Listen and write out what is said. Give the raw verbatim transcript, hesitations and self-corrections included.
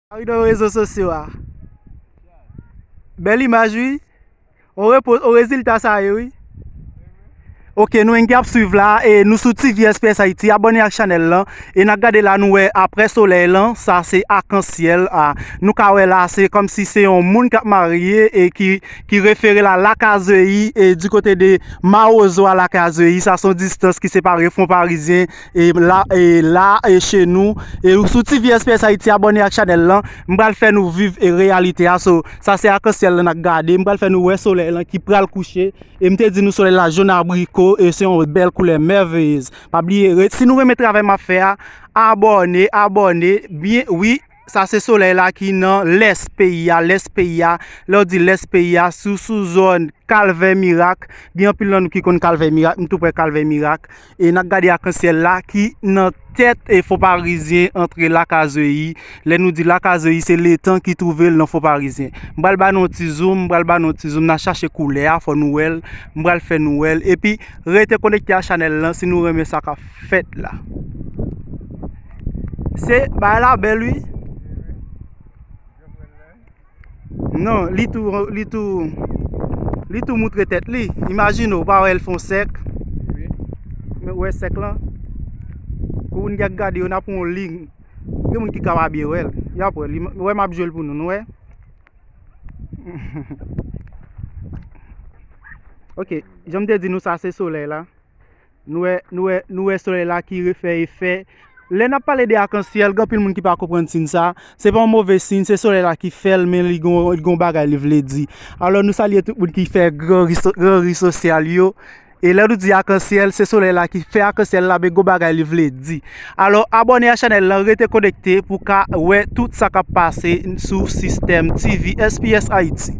Sa rive nan rezo sosyo a. Bèl imaj, wi. O repo, o rezilta sa ye, wi. Ok, nou menm ki ap swiv la, e nou sou T V S P S Haiti, abòne ak chanèl lan, e n ap gade la, nou wè aprè solèy lan, sa se akansyèl, a, nou ka wè la, se kòmsi se yon moun k ap marye, e ki, ki refere la Lakazeyi, e di kote de Mawozo a Lakazeyi, sa se yon distans ki separe Fon Parizyen, e la, e la, e che nou, e ou sou T V S P S Haiti, abòne ak chanèl lan, m pral fè nou viv e reyalite a, so, sa se akansyèl lan n ap gade, m pral fè nou wè solèy lan ki pral kouche, e m te di nou solèy la jòn abriko, e se yon bèl koulè mèveyez. Pa bliye, re- si nou renmen travay m ap fè a, abòne, abòne, byen, wi, sa se solèy la ki nan lès peyi a, lès peyi a, lè w di lès peyi a, si w sou zòn Kalvè Mirak, gen anpil nan nou ki konn Kalvè Mirak, m tou prè Kalvè Mirak, e n ap gade akansyèl la ki nan tèt e Fon Parizyen antre Lakazeyi, lè nou di Lakazeyi se letan ki twouve l nan Fon Parizyen. M pral ba nou yon ti zoom, m pral ba nou yon ti zoom, n a chache koulè a, fò nou wè l, m pral fè nou wè l, epi rete konekte a chanèl lan si nou renmen sa k ap fèt la. Se, bagay la bèl wi. Non, li tou, li tou, li tou moutre tèt li. Imajine w, pa wè l fè yon sèk. Wi. Men w wè sèk lan. Pou moun ki ap gade yo, n ap pran yon liy. Gen moun ki ka pa byen wè l. Y ap wè l. Li, wè m ap jwe l pou nou, nou wè? Ok, jan m te di nou, sa se solèy la. Nou wè, nou wè, nou wè solèy la ki refè efè. Lè n ap pale de akansyèl, gen anpil moun ki pa konprann siy sa. Se pa yon move siy, se solèy la ki fè l, men li gon, li gon bagay li vle di. Alò, nou salye tout moun ki fè gran ri so- gran ri sosyal yo. E lè nou di akansyèl, se solèy la ki fè akansyèl la, men gon bagay li vle di. Alò, abòne a chanèl lan, rete konekte pou ka wè tout sa k ap pase sou sistèm T V S P S Haiti.